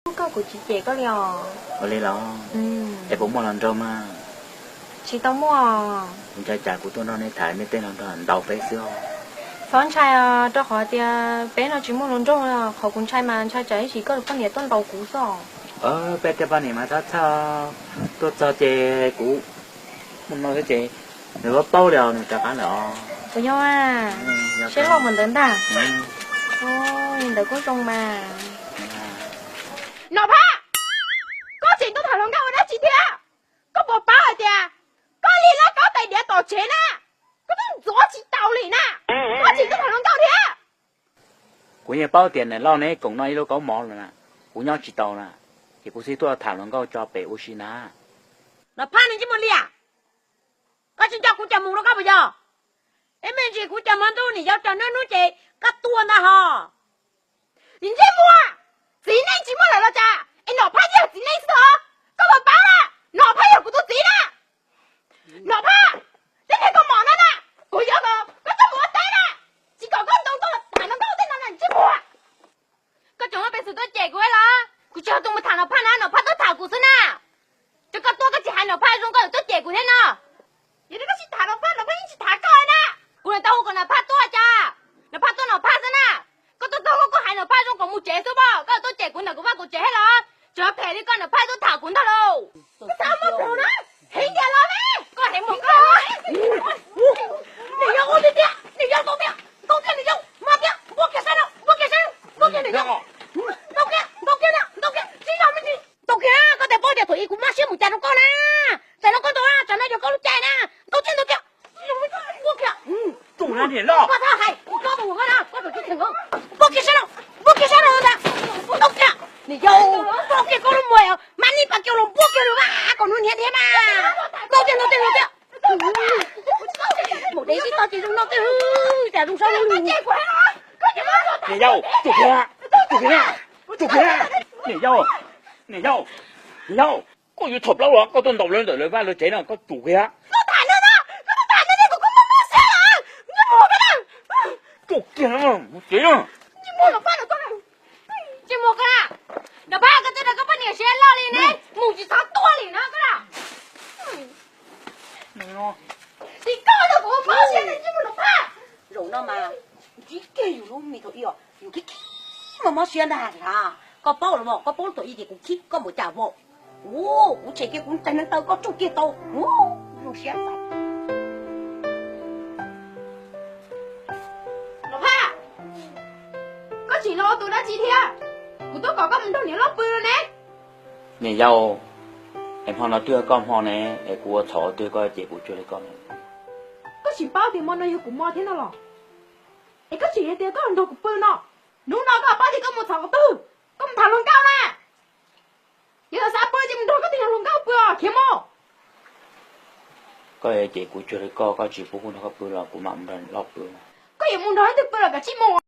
Koj, kuv tsis cem koj li os. Ua li los? Es puas muaj hluas nraug mas? Tsis tau muaj. Kuv ntshai tsam kuv tuaj nrog nej tham nej tej hluas nraug ntau peb xwb. Txhob ntshai os, rau qhov tias peb no tsis muaj hluas nraug. Qhov kuv ntshai mas ntshai tsam ib sim koj tus poj niam tuaj ntaus kuv xwb. Peb tej poj niam mas txhob txhawj, tuaj txog ces kuv mus no xwb ces nws paub paub li os, nws rov qab lawm os. Puas yog? Siab loj mus ntawd ntag. Li ntawd kuj zoo mas. Nom Phaj, koj tseem tuaj tham hluas nkauj ua dab tsi thiab? Koj puas paub hais tias koj li lab kaub tais diav tom tsev na, koj twb ntxuav tsis tau li na, koj tseem tuaj tham hluas nkauj thiab? Kuv yeej paub tias niam loj neb koom noj ib lub kaub mov lawm na, kuv nyob tsis tau na, ces kuv thiaj tuaj tham hluas nkauj tso pem ua si na. Nom Phaj, nws ntsej muag liam, koj tsis nco kuv cov mus rau koj puas yog? Ib me ntsis kuv cov hmo ntuj niam yau cov hnub hnub ces koj tuag ntag hos. Niag ntsej muag, txiv neej tsis muaj lawm los cas es Nom Phaj yog txiv neej xwb os? Koj puas paub na, Nom Phaj yog kuv tus txiv na. Nom Phaj, tib neeg koj mom no na, kuv yuav kom koj coj mus ua teb na, tsis kom koj ntoo tuaj tham hluas nkauj tej no na ntsej muag. Koj tseem muaj peev xwm tuaj cem kuv los? Kuv tsis yog tus mus tham Nom Phaj na, Nom Phaj tuaj tham kuv xwb na. Ces koj tuaj koj tsis hais Nom Phaj zoo koj yuav tuaj cem kuv thiab no. Yog li koj tsis tham Nom Phaj, Nom Phaj yeej tsis tham koj na. Kuv niam tau hu kom Nom Phaj tuaj cas, Nom Phaj tuaj Nom Phaj xwb na. Koj tuaj txog koj kuj hais Nom Phaj zoo kom mus tsev xwb pob, koj yuav tuaj cem kuv ntawm kuv vaj kuv tsev thiab los? Tseem phem li koj, Nom Phaj tuaj tham kuv ntag lauj. Koj txhob muab plhom na, heev tiag los ne. Koj heev mus koj. Niam yau, ua tiag tiag, niam yau, ntau tiag, ntau tiag niam yau, mob tiag, npuaj kiag sab no, npuaj kiag sab no, npuaj kiag niam yau, ntau kiag, ntau kiag na, ntau kiag, tsis yog me ntsis. Ntau kiag, koj tias paub tias thaum ub kuv mob siab mus cas rau koj na. Tam no koj ntaus, tsam no yog koj lub caij na. Ntau kiag, ntau kiag, npuaj kiag. Koj txhob hais, koj tus ua na, koj tus tsis theem, npuaj kiag sab no, npuaj kiag sab no ntag. Ntau kiag, niam yau, npuaj kiag koj lub muag, mas nij pas kiag los npuaj kiag los mas kom nws hniav thiab mas. Ntau tiag, ntau tiag, ntau tiag. Mus de tib tog ces zoo no tej, cas zoo sab lub lug. Niam yau, tsum kiag, tsum kiag, tsum kiag. Niam yau, niam yau, niam yau, koj yuav thaum plaub los koj tuaj ntaus lawv ntawm lawv vaj lawv tsev no, koj tsum kiag. Koj tham no na, koj tham no na, kuv koj mob mob siab lawm. Tsum kiag, mus tsev na. Tsis mus koj na, Nom Phaj, koj twb rau koj poj niam siab loj li ne, mus tsis txhob tuaj li no koj na. Tim koj yog kuv mob siab ne, tsis mus Nom Phaj. Zaum no mas ntsib kiag yus lub me thaum ub, yus khib khib mas mob siab ntag. Koj paub los mas, koj paub thaum ub ces kuv khib koj npaum cas vauv. Kuv tshem kiag kuv ntxhais neev taw koj tsuj kiag tau. Zoo siab xav. Nom Phaj, koj tseem los ua tus dab tsi thiab? Kuv twb kom koj mus nrog niam loj pw no ne. Niam yau, es hmo no twb yog koj hmo ne, es kuv ua txhaum twg koj cem kuv cuag li koj no? Koj tsis paub tias hmo no yog kuv hmo thiab no los? Es koj tseem hais tias koj nrog kuv pw no. Hnub no koj paub tias koj mus txhaum qhov twg? Koj mus tham hluas nkauj na. Yog xav pw ces mus nrog koj tus niam hluas nkauj pw os khiav mus. Koj yuav cem kuv cuag li koj, koj tsis pub kuv nrog koj pw los kuv mam mus nrog niam loj pw. Koj yuav mus nrog leej twg pw los koj tsij mus.